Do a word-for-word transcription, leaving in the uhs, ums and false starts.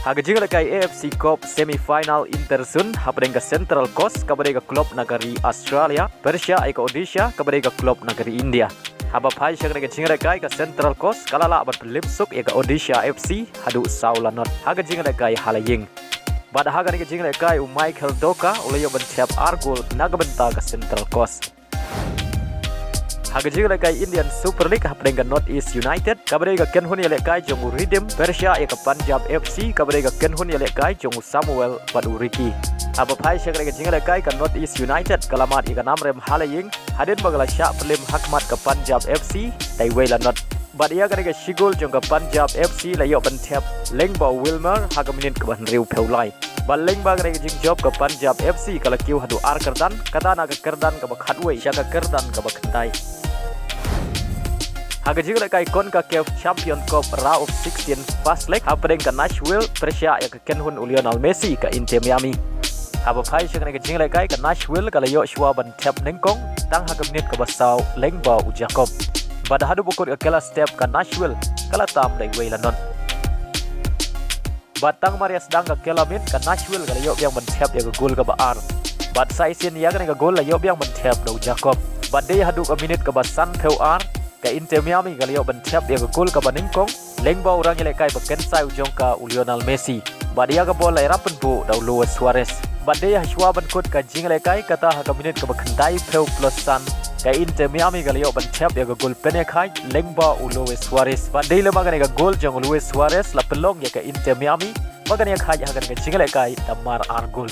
Ha ka jinglehkai A F C Cup semi-final interzone hapdeng ka Central Coast kaba dei ka club na ka ri Australia pyrshah ïa ka Odisha kaba dei ka club na ka ri India. Haba phai sha kane ka jinglehkai ka Central Coast ka la lah ban pynlip suk ïa ka Odisha F C haduh saw la not ha ka jinglehkai ha la ïing. Bad ha kane ka jinglehkai u Michael Doka u la ïoh ban thep ar gol na ka bynta ka Central Coast. Ha ka jinglehkai Indian Super League hapdeng ka North East United kaba dei ka kynhun ïalehkai jong u Riddim pyrshah ïa ka Punjab F C kaba dei ka kynhun ïalehkai jong u Samuel bad u Ricky. Haba phai sha kane ka jinglehkai ka North East United ka la mad ïa ka namrem ha la ïing hadien ba ka la shah pynlip ha khmat ka Punjab F C da iwei la not. Bad ïa kane ka shi gol jong ka Punjab F C la ïoh ban thep lyngba u Wilmer ha ka minit kaba hynriewphew lai. Bad lyngba kane ka jingjop ka Punjab F C ka la kiew haduh ar kyrdan, kata na ka kyrdan kaba khatwei sha ka kyrdan kaba khyndai. Ha ka jinglehkai CONCACAF Champion Cup Round of sixteen first leg hapdeng ka Nashville pyrshah ïa ka kynhun u Lionel Messi ka Inter Miami. Haba phai sha kane ka jinglehkai ka Nashville ka la ïoh shuwa ban thep nyngkong tang ha ka minit kaba saw lyngba u Jacob. Bad haduh ba kut ka kylla step ka Nashville ka la tam da iwei la not. Bad tang mar ïa sdang ka kylla miet ka Nashville ka la ïoh biang ban thep ïa ka gol kaba ar. Bad sa shisien ïa kane ka gol la ïoh biang ban thep da u Jacob. Bad dei haduh ka minit kaba sanphew ar ka Inter Miami ka la ïoh ban thep ïa ka gol kaba nyngkong lyngba u rangïalehkai ba kynsai u jong ka u Lionel Messi. Bad ïa ka bol la ïarap pynbuh da u Luis Suarez. Bad dei ha shuwa ban kut ka jinglehkai kata ha ka minit kaba khyndaiphew plus san ka Inter Miami ka la ïoh ban thep ïa ka gol pynïakhaid lyngba u Luis Suarez. Bad dei lem ha kane ka gol jong u Luis Suarez la pynlong ïa ka Inter Miami ba kan ïakhaid ha kane ka jinglehkai da mar ar gol.